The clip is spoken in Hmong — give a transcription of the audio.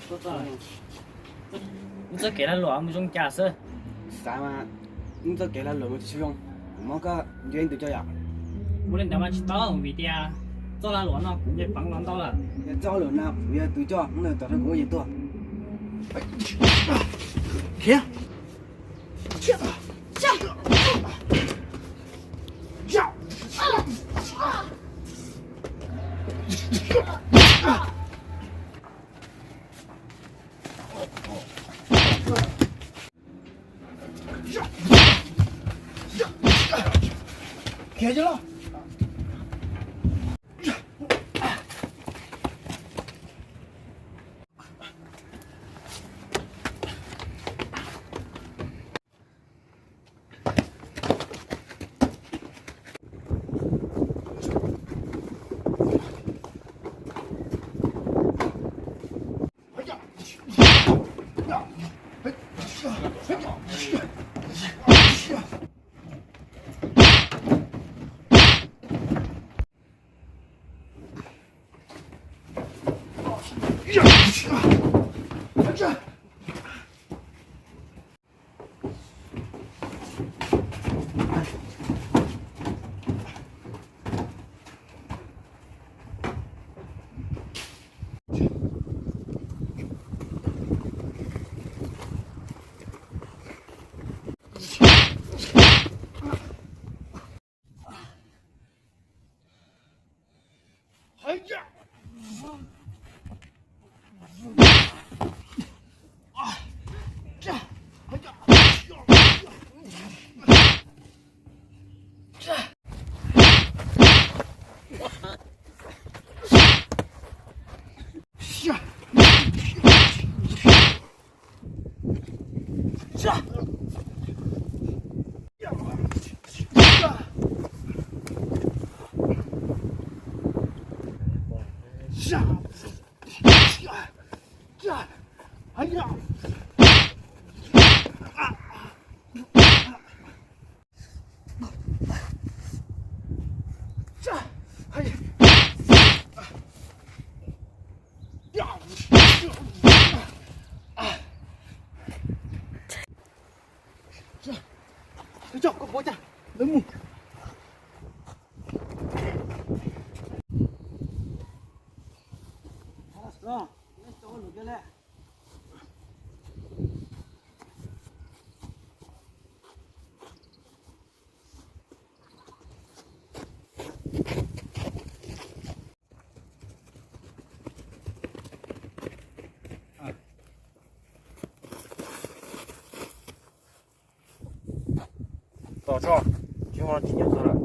Wb txoj kev lag luam mus zoo cas xwb? Xav mas wb txoj kev lag luam mus tsis zoo, kuv muab koj nco ib tug coj yom. Ua li ntawd mas tsis tau vim tias txoj lag luam no kuv nce peev los ntau lawm. Yog txoj lag luam no kuv yog tus coj, hnub no tom rau kuv ua yam tuag. Khiav. Khiav cov los. Coj koj pov cas lawv mus. Tos tso, tsis muaj tsis nyob txog lawm.